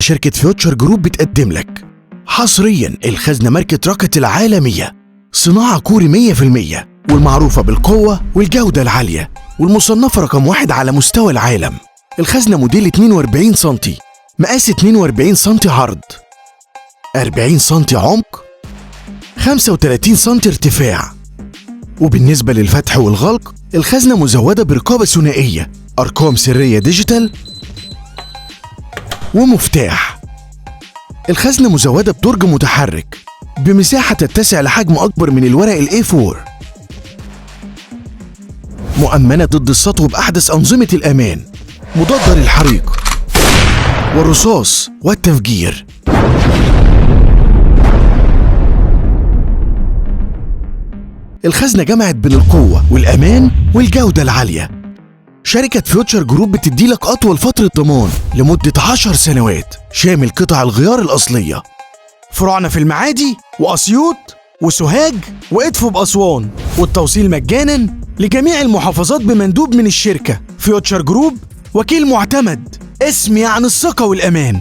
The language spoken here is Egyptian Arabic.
شركة فيوتشر جروب بتقدم لك حصريا الخزنة ماركة راكت العالمية، صناعة كوري 100% والمعروفة بالقوة والجودة العالية والمصنفة رقم 1 على مستوى العالم. الخزنة موديل 42 سنتي، مقاس 42 سنتي عرض، 40 سنتي عمق، 35 سنتي ارتفاع. وبالنسبة للفتح والغلق، الخزنة مزودة برقابة ثنائية، أرقام سرية digital ومفتاح. الخزنة مزودة بدرج متحرك بمساحة تتسع لحجم أكبر من الورق ال A4، مؤمنة ضد السطو بأحدث أنظمة الأمان، مضادة للحريق والرصاص والتفجير. الخزنة جمعت بين القوة والأمان والجودة العالية. شركة فيوتشر جروب بتديلك أطول فترة ضمان لمدة 10 سنوات شامل قطع الغيار الأصلية. فروعنا في المعادي وأسيوط وسوهاج وإدفو بأسوان، والتوصيل مجانا لجميع المحافظات بمندوب من الشركة. فيوتشر جروب، وكيل معتمد، اسم يعني الثقة والأمان.